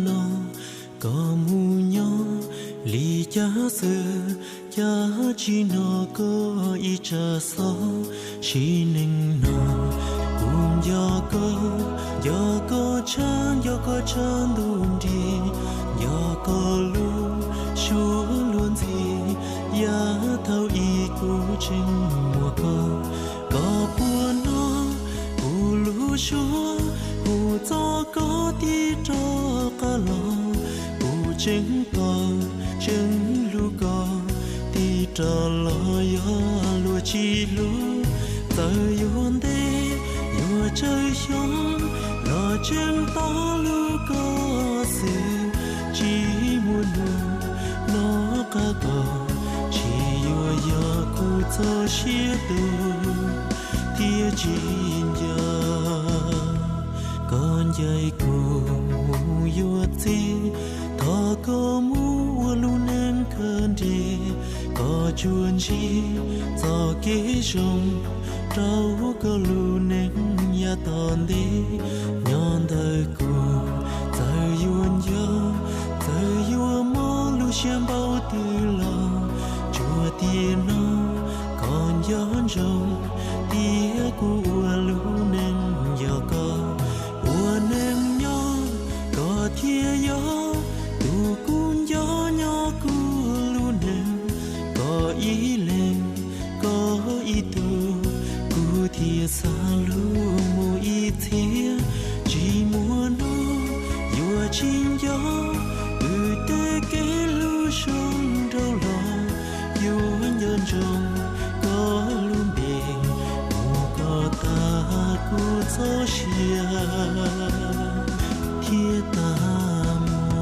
no, koj mus nyob li cas xwb, cas tsis hnov koj ib tsam xob. Sim neej no kuv nco koj, nco koj tshaj, nco koj tshaj ntuj nrig, nco koj lub suab luag ntxhi, yav thaum ub kuv tseem muaj koj. Koj puas hnov kuv lub suab hu txog koj, tig rov qab los. Kuv tseem pom tseem hlub koj, tig rov los yog luag tsis hlub. Txawm yuav ntev yuav tsawg xyoo los tseem tos hlub koj xwb. Tsis muaj hnub nov qab koj, tsis yuav yog kuv txoj sia tu thiab tsis nco. Koj ncaim kuv mus yuav txiv, thov koj mus ua lub neej kawg nrig. Koj tsuas ntsib txoj kev zoo rau koj lub neej yav tom ntej. Nyob ntawm kuv txawm yuav nco, txawm yuav mob, lub siab npaum twg los tsuas tias no koj nco ntsoov, tias kuv ua lub neej nco koj. Ua neej nyob koj thiaj yog tus kuv nco nyob kuv lub neej. Koj ib leeg koj ib tug, kuv thiaj xav hlub mus ib txhia. Tsis muaj hnub yuav tsis nco, twb tej kev hlub zoo nraug los yuav nco ntsoov koj lub npe, mus kom tag kuv txoj sia thiaj tag mus.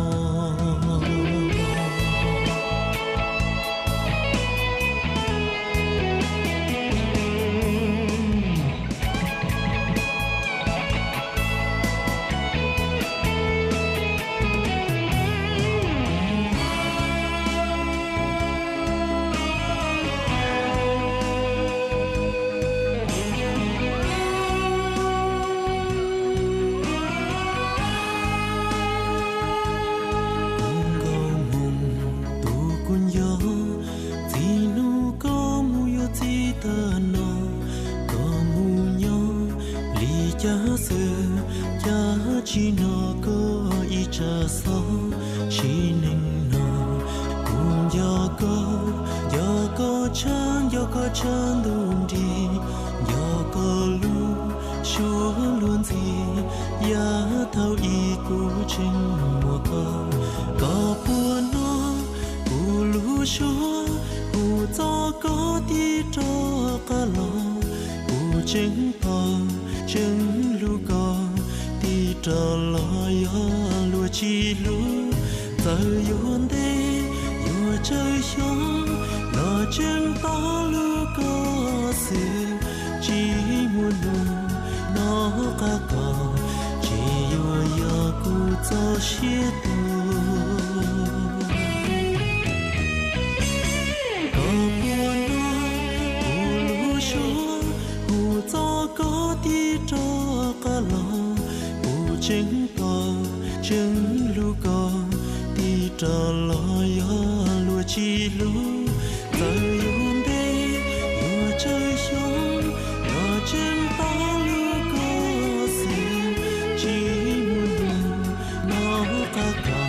Kuv nkauj Hmoo tus kuv nco, txij hnub koj mus yuav txiv tag no, koj mus nyob li cas xwb, cas tsis hnov koj ib tsam xob. Sim neej no kuv nco koj, nco koj tshaj, nco koj tshaj ntuj nrig, nco koj lub suab luag ntxhi, yav thaum ub kuv tseem muaj koj. Koj puas hnov kuv lub suab hu txog koj, tig rov qab los. Kuv tseem pom tseem hlub koj, tig rov los yog luag tsis hlub. Txawm yuav ntev yuav tsawg xyoo los tseem tos hlub koj xwb. Tsis muaj hnub nov qab koj, tsis yuav yog kuv txoj sia tu. Koj puas hnov kuv lub suab hu txog koj, tig rov qab los. Kuv tseem pom tseem hlub koj, tig rov los yog luag tsis hlub. Txawm yuav ntev yuav tsawg xyoo los tseem tos hlub koj xwb. Tsis muaj hnub nov qab koj,